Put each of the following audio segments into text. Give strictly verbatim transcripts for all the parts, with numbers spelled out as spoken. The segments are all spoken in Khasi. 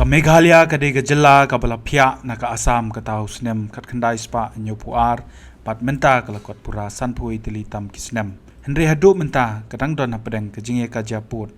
Meghalaya ka dei ka jylla kaba la phiah na ka Assam kata u snem khatkhyndai spah hynñiewphew ar, bad mynta ka la kot pura sanphew wei tylli tam ki snem. Hynrei haduh mynta ka dang don hapdeng ka jingïakajia pud.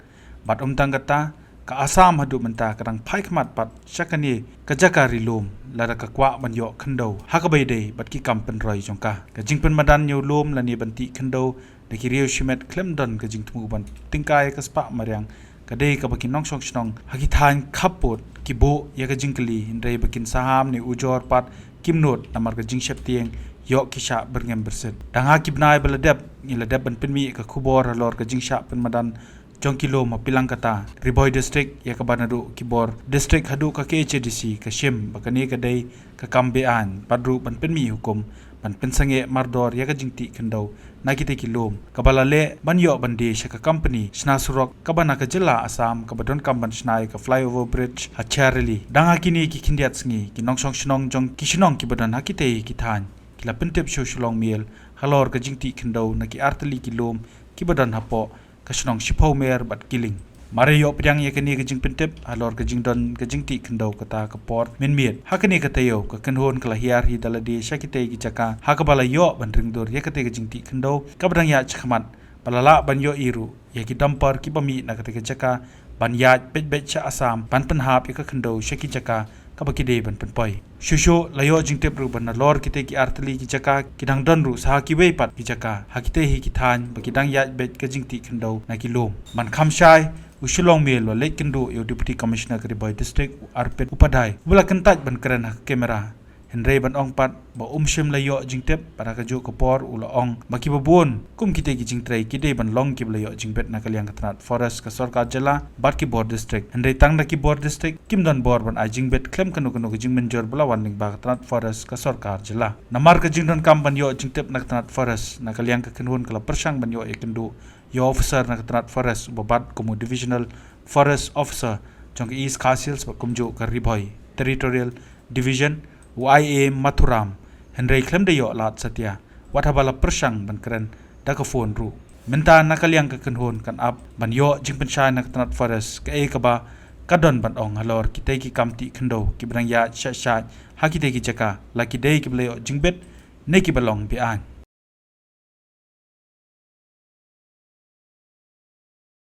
Bad ym tang kata, ka Assam haduh mynta ka dang phai khmat pat sha kane ka jaka ri lum, lada ka kwah ban ïoh khyndew ha kaba ïadei bad ki kam pynroi jong ka. Ka jingpynmadan ñiew lum lane ban tih khyndew da ki riew shimet khlem don ka jingthmu ban tyngkai ka spah mariang, ka dei kaba ki nongshong shnong ha ki thaiñ khappud ki buh ïa ka jingkylli, hynrei ba kin saham ne ujor pat kim nud namar ka jingsheptieng ïoh ki shah byrngem byrsit. Dang ha ki bnai ba la dep, ngi la dep ban pynmih ka khubor halor ka jingshah pynmadan jong ki lum ha Pilangkata, Ri Bhoi District, ïa kaba naduh ki bor district haduh ka K H A D C ka shim ba kane ka dei ka kam be-aiñ, bad ruh ban pynmih hukum ban pynsangeh mardor ïa ka jingtih khyndew na kitei ki lum, kaba la leh ban ïoh ban die sha ka company shna surok kaba na ka jylla Assam, kaba donkam ban shna ïa ka flyover bridge ha Chiarali. Dang ha kine ki khyndiat sngi, ki nongshong shnong jong ki shnong kiba don ha kitei ki thaiñ ki la pyntip sha u Shillong Mail halor ka jingtih khyndew na ki artylli ki lum kiba don hapoh ka shnong Shiphew Mer bad Kiling. Mar ïa ïoh pdiang ïa kane ka jingpyntip halor ka jingdon ka jingtih khyndew kata ka por mynmiet, ha kane ka taïew ka kynhun ka la hiar hi da lade sha kitei ki jaka, ha kaba la ïoh ban ring dur ïa katei ka jingtih khyndew kaba dang ïaid shakhmat, ba la lah ban ïohi ruh ïa ki dumper kiba mih na katei ka jaka ban ïaid beit beit sha Assam ban pynhap ïa ka khyndew sha ki jaka kaba ki dei ban pynpoi. Shuh shuh la ïoh jingtip ruh ba nalor kitei ki artylli ki jaka, ki dang don ruh sa ha kiwei pat ki jaka ha kitei hi ki thaiñ ba ki dang ïaid beit ka jingtih khyndew na ki lum. Ban kham shai, u Shillong Mail u la leit kynduh ïa u Deputy Commissioner ka Ri Bhoi District, u Arpit Upadhyay, uba la kyntait ban kren ha ka camera, hynrei ban ong pat ba um shym la ïoh jingtip, bad ha kajuh ka por u la ong ba kiba bun kum kitei ki jingtrei ki dei ban long kiba la ïoh jingbit na ka liang ka tnat forest ka sorkar jylla bad ki bor district. Hynrei tang da ki bor district kim don bor ban ai jingbit khlem kano kano ka jingmynjur ba la wan lyngba ka tnat forest ka sorkar jylla. Namar ka jingdonkam ban ïoh jingtip na ka tnat forest, na ka liang ka kynhun ka la pyrshang ban ïoh ïakynduh ïa u officer na ka tnat forest uba bat kum u Divisional Forest Officer jong ka East Khasi Hills bad kumjuh ka Ri Bhoi Territorial Division, u I A Mathuram, hynrei khlem da ïoh lad satia, wat haba la pyrshang ban kren da ka phone ruh. Mynta na ka liang ka kynhun kan ap ban ïoh jingpynshai na ka tnat forest kaei kaba ka don ban ong halor kitei ki kam tih khyndew kiba dang ïaid shah shah ha kitei ki jaka, la ki dei kiba la ïoh jingbit ne kiba long be-aiñ.